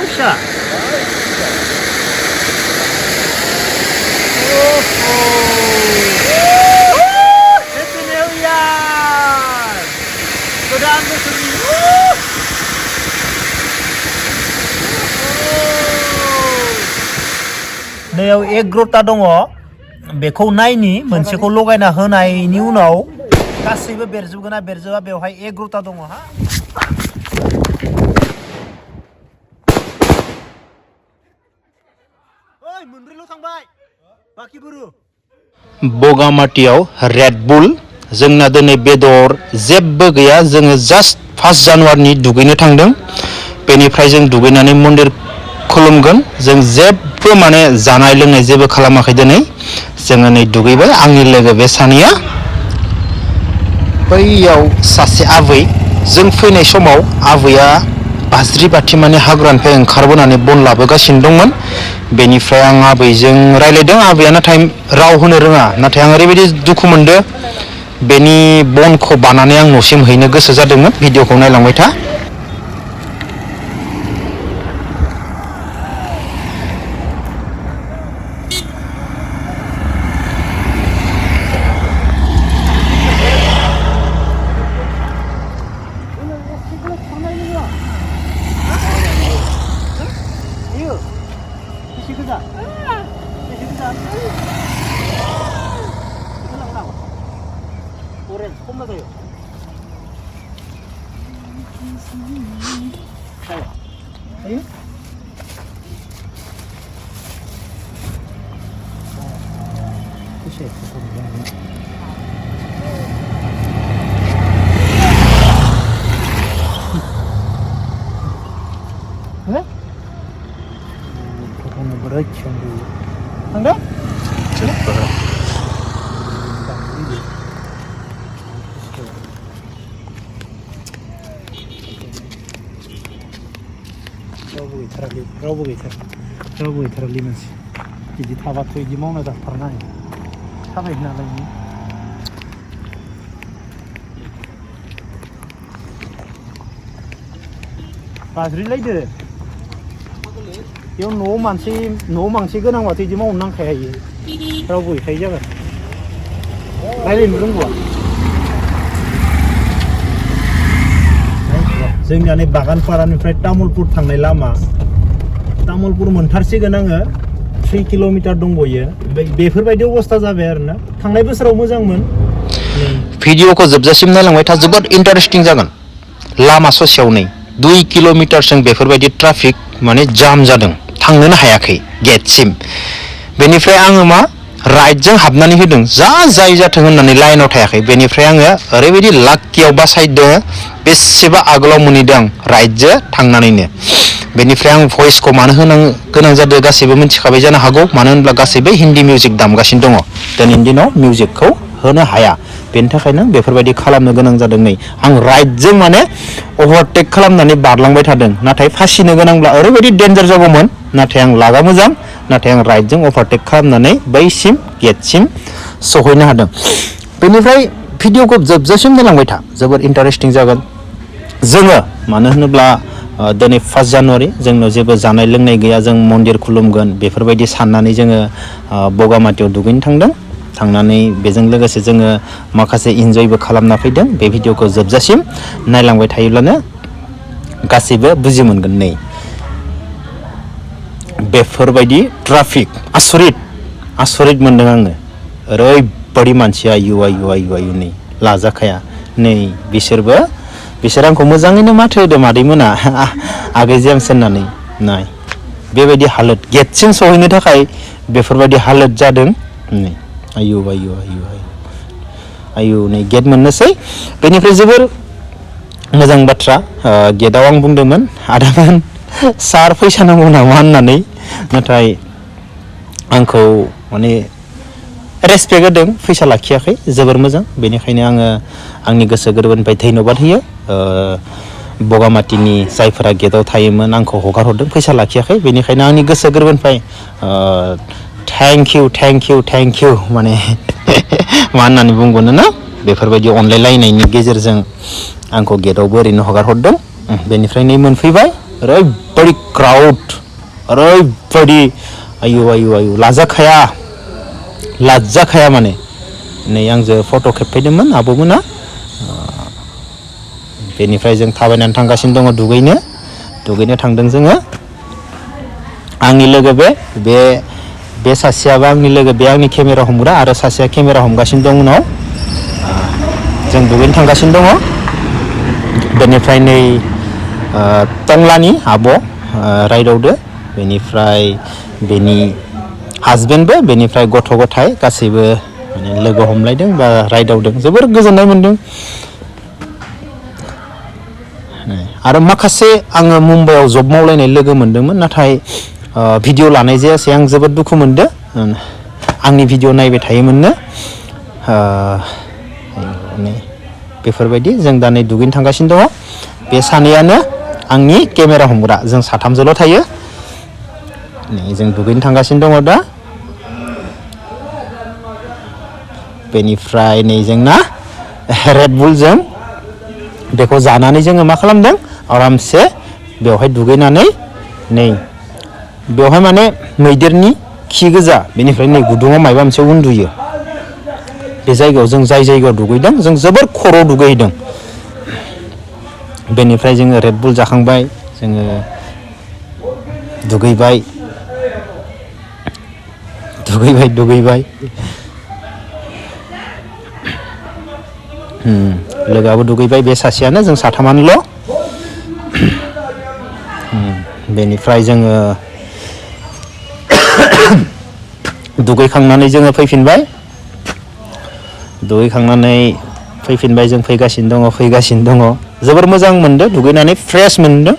एसेबां फिसा Happy New Year गोदान बोसोरनि नैयाव 11ता दङ बेखौ नायनि मोनसेखौ लगायना होनायनि उनाव गासैबो बेरजोबगोना बेरजोबा बेवहाय 11ता दङ हा ओइ मोनब्रैल' थांबाय बाखि बुरु Boga Mati Aayu Red Bull जोंना दिनै बेदर जेबो गैया जोङो जास्ट 1 जानुवारिनि दुगैनो थांदों बेनिफ्राय जों दुगैनानै मन्दिर खुलुमगोन जों जेबो माने जानाय लोंनाय जेबो खालामाखै दिनै जोङो नै दुगैबाय आंनि लोगो बे सानैया बैयाव सासे आबै जों फैनाय समाव आबैया बाज्रि बाथि माने हाग्रानिफ्राय ओंखारबोनानै बन लाबोगासिनो दंमोन बेनिफ्राय आं आबैजों रायलायदों आबैया नाथाय राव होनो रोङा नाथाय आं ओरैबायदि दुखु मोनदों बेनि बनखौ बानानै आं न'सिम हैनो गोसो जादोंमोन भिडिअखौ नायलांबाय था Anda? रावबो गैथारालै मानसि बिदि थाबाथ' बिदि मावना जाथारनो हायो थाबायनो नालाय बाज्रिलायदो बेयाव न'आव मानसि गोनांबाथ' बिदि मावनो नांखाया इयो रावबो गैखायो जागोन रायलायनो रोंगौआ जोंनिया नै बागानपारानिफ्राय तामुलपुर थांनाय लामा तामुलपुर मोनथारसिगोन आङो 3 किल'मिटार दंबयो बेफोरबायदि अबस्था जाबाय आरोना थांनाय बोसोराव मोजांमोन भिडिअखौ जोबजासिम नायलांबाय था जोबोद इन्टारेस्टिं जागोन लामा ससेयाव नै 2 किल'मिटारसिम बेफोरबायदि ट्राफिक माने जाम जादों थांनोनो हायाखै गेटसिम बेनिफ्राय आङो मा राइटजों हाबनानै होदों जाय जाथों होननानै लाइनाव थायाखै बेनिफ्राय आङो ओरैबायदि लाक्कियाव बासायदों बेसेबा आगोलाव मोनहैदों आं राइटजों थांनानैनो बेनिफ्राय आं भइसखौ मानो होनो गोनां जादों गासैबो मिथिखाबाय जानो हागौ मानो होनब्ला गासैबो हिन्दी मिउजिक दामगासिनो दङ दिनैनि दिनाव मिउजिकखौ होनो हाया बेनि थाखायनो बेफोरबायदि खालामनो गोनां जादों नै आं राइटजों माने अभारटेक खालामनानै बारलांबाय थादों नाथाय फासिनो गोनांब्ला ओरैबायदि डेन्जार जागौमोन नाथाय आं लागा मोजां नाथाय आं राइटजों अभारटेक खालामनानै बैसिम गेटसिम सहैनो हादों बेनिफ्राय भिडिअखौ जोबजासिम नायलांबाय था जोबोद इन्टारेस्टिं जागोन जोङो मानो होनोब्ला दिनै 1 जानुवारि जोंनाव जेबो जानाय लोंनाय गैया जों मन्दिर खुलुमगोन बेफोरबायदि साननानै जोङो बगामातियाव दुगैनो थांनानै बेजों लोगोसे जोङो माखासे इन्जयबो खालामना फैदों बे भिडिअखौ जोबजासिम नायलांबाय थायोब्लानो गासैबो बुजि मोनगोन नै बेफोरबायदि ट्राफिक आसरित मोनदों आङो ओरैबायदि मानसि आयु नै लाजाखाया नै बिसोर आंखौ मोजाङैनो माथो होदों मादैमोना आगै जेम्स होननानै नाय बेबायदि हालोद गेटसिम सहैनो थाखाय बेफोरबायदि हालोद जादों नै आयु नै गेट मोननोसै बेनिफ्राय जोबोर मोजां बाथ्रा गेटआव आं बुंदोंमोन आदामोन सार फैसा नांगौ नामा होननानै नाथाय आंखौ माने रेसपेक्ट होदों फैसा लाखियाखै जोबोर मोजां बेनिखायनो आङो आंनि गोसो गोरबोनिफ्राय धन्यबाद होयो बगामातिनि जायफोरा गेटआव थायोमोन आंखौ हगार हरदों फैसा लाखियाखै बेनिखायनो आंनि गोसो गोरबोनिफ्राय थेंक इउ माने मा होननानै बुंगोन ना बेफोरबायदि अनलायलायनायनि गेजेरजों आंखौ गेटआवबो ओरैनो हगार हरदों बेनिफ्राय नै मोनफैबाय ओरैबायदि क्राउड ओरैबायदि आयु आयु आयु लाजाखाया माने नै आंजों फट' खेबफैदोंमोन आब'मोना बेनिफ्राय जों थाबायनानै थांगासिनो दङ दुगैनो थांदों जोङो आंनि लोगो बे सासेयाबो आंनि लोगो बे आंनि केमेरा हमग्रा आरो सासेया केमेरा हमगासिनो दं उनाव जों दुगैनो थांगासिनो दङ बेनिफ्राय नै टंलानि आब' रायदावदो बेनिफ्राय बेनि हासबेन्डबो बेनिफ्राय गथ' गथाय गासैबो माने लोगो हमलायदों बा रायदावदों जोबोर गोजोननाय मोनदों आरो माखासे आङो मुम्बाइआव जब मावलायनाय लोगो मोनदोंमोन नाथाय भिडिअ लानाय जायासै आं जोबोद दुखु मोनदों आंनि भिडिअ नायबाय थायोमोननो बेफोरबायदि जों दा नै दुगैनो थांगासिनो दङ बे सानैयानो आंनि केमेरा हमग्रा जों साथामजोंल' थायो नै जों दुगैनो थांगासिनो दङ दा बेनिफ्राय नै जोंना रेडबुलजों बेखौ जानानै जोङो मा खालामदों आरामसे बेवहाय दुगैनानै नै बेवहाय माने मैदेरनि खि गोजा बेनिफ्राय नै गुदुङाव माबा मोनसे उन्दुयो बे जायगायाव जों जाय जायगायाव दुगैदों जों जोबोर खर'आव दुगैहैदों बेनिफ्राय जोङो रेडबुल जाखांबाय जोङो दुगैबाय लोगोआबो दुगैबाय बे सासेयानो जों साथामानोल' बेनिफ्राय जोङो दुगैखांनानै जोङो फैफिनबाय जों फैगासिनो दङ जोबोर मोजां मोनदों दुगैनानै फ्रेश मोनदों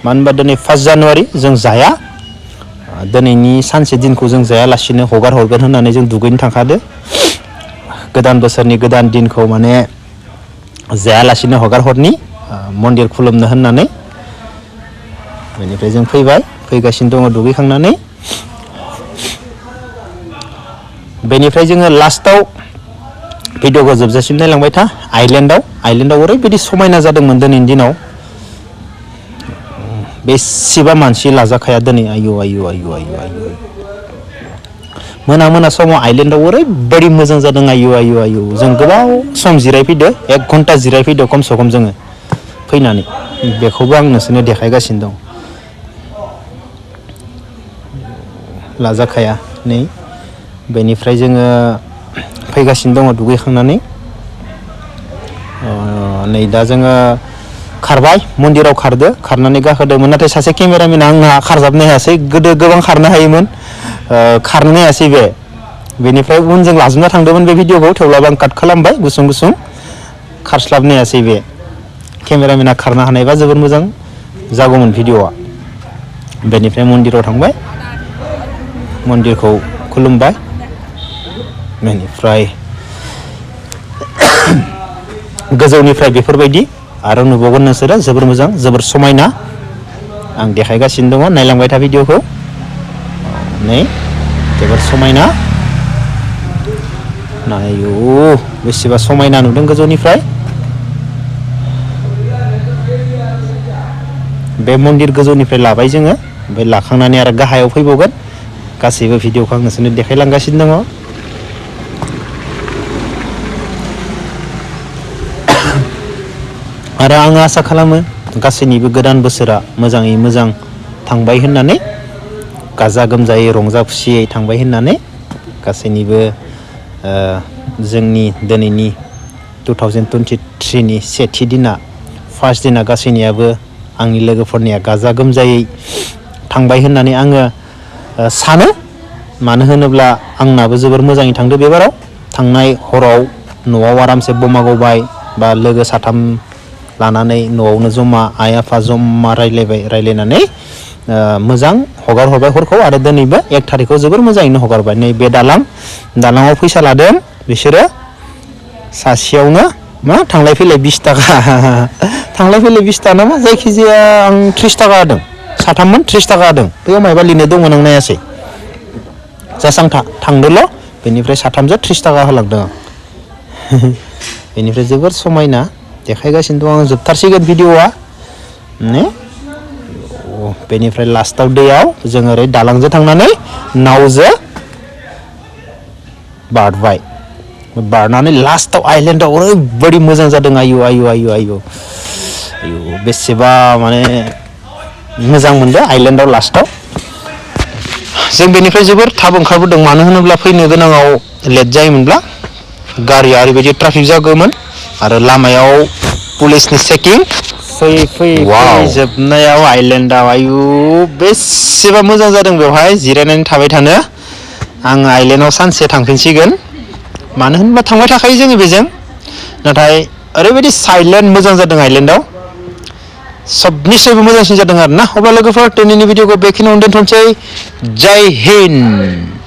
मानो होनबा दिनै 1 जानुवारि जों जाया दिनैनि सानसे दिनखौ जों जायालासिनो हगार हरगोन होननानै जों दुगैनो थांखादो गोदान बोसोरनि गोदान दिनखौ माने जायालासिनो हगार हरनि मन्दिर खुलुमनो होननानै बेनिफ्राय जों फैगासिनो दङ दुगैखांनानै बेनिफ्राय जोङो लास्टाव भिडिअखौ जोबजासिम नायलांबाय था आइलेन्डआव ओरैबायदि समायना जादोंमोन दिनैनि दिनाव बेसेबा मानसि लाजाखाया दिनै आयु मोना समाव आइलेन्डआव ओरैबायदि मोजां जादों आयु जों गोबाव सम जिरायफैदो 1 घन्टा जिरायफैदो खमसे खम जोङो फैनानै बेखौबो आं नोंसोरनो देखायगासिनो दं लाजाखाया नै बेनिफ्राय जोङो फैगासिनो दङ दुगैखांनानै नै दा जोङो खारबाय मन्दिराव खारनानै गाखोदोंमोन नाथाय सासे केमेरामेन आंहा खारजाबनो हायासै गोदो गोबां खारनो हायोमोन खारनो हायासै बेनिफ्राय उनजों लाजोबना थांदोंमोन बे भिडिअखौ थेवब्लाबो आं काट खालामबाय गुसुं खारस्लाबनो हायासै बे केमेरामेना खारनो हानायबा जोबोर मोजां जागौमोन भिडिअआ बेनिफ्राय मन्दिराव थांबाय मन्दिरखौ खुलुमबाय बेनिफ्राय गोजौनिफ्राय बेफोरबायदि आरो नुबावगोन नोंसोरो जोबोर मोजां जोबोर समायना आं देखायगासिनो दङ नायलांबाय था भिडिअखौ नै जोबोर समायना नायु बेसेबा समायना नुदों गोजौनिफ्राय बे मन्दिर गोजौनिफ्राय लाबाय जोङो ओमफ्राय लाखांनानै आरो गाहायाव फैबावगोन गासैबो भिडिअखौ आं नोंसोरनो देखायलांगासिनो दङ आरो आं आसा खालामो गासैनिबो गोदान बोसोरा मोजाङै मोजां थांबाय होननानै गाजा गोमजायै रंजा खुसियै थांबाय होननानै गासैनिबो जोंनि दिनैनि 2023 नि सेथि दिना फार्स्ट दिना गासैनियाबो आंनि लोगोफोरनिया गाजा गोमजायै थांबाय होननानै आङो सानो मानो होनोब्ला आंनाबो जोबोर मोजाङै थांदो बेबाराव थांनाय हराव न'आव आरामसे बमा गावबाय बा लोगो साथाम लानानै न'आवनो जमा आइ आफा जमा रायलायनानै मोजां हगार हरबाय हरखौ आरो दिनैबो 1 थारिखआव जोबोर मोजाङैनो हगारबाय नै बे दालाङाव फैसा लादों बिसोरो सासेयावनो मा थांलाय फैलाय 20 थाखा थांलाय फैलाय 20 थाखा नामा जायखिजाया आं 30 थाखा होदों साथाममोन 30 थाखा होदों बेयाव मायबा लिरनाय दंमोन आं नायासै जासां थांदोल' बेनिफ्राय साथामजों 30 थाखा होलांदों आं बेनिफ्राय जोबोर समायना देखायगासिनो दं आं जोबथारसिगोन भिडिअआ ने बेनिफ्राय लास्टाव दैयाव जों ओरै दालांजों थांनानै नावजों बारबाय बारनानै लास्टाव आइलेन्डआव ओरैबायदि मोजां जादों आयु बेसेबा माने मोजां मोनदों आइलेन्डआव लास्टाव जों बेनिफ्राय जोबोर थाब ओंखारबोदों मानो होनोब्ला फैनो गोनाङाव लेट जायोमोनब्ला गारिया ओरैबायदि ट्राफिक जागौमोन आरो लामायाव पुलिसनि चेकिं फैयै जोबनायाव आइलेन्डआव आयु बेसेबा मोजां जादों बेवहाय जिरायनानै थाबाय थानो आं आइलेन्डआव सानसे थांफिनसिगोन मानो होनबा थांबाय थाखायो जोङो बेजों नाथाय ओरैबायदि साइलेन्ट मोजां जादों आइलेन्डआव सबनिफ्रायबो मोजांसिन जादों आरोना अब्ला लोगोफोर दिनैनि भिडिअखौ बेखिनियावनो दोनथ'नोसै जय हिन्द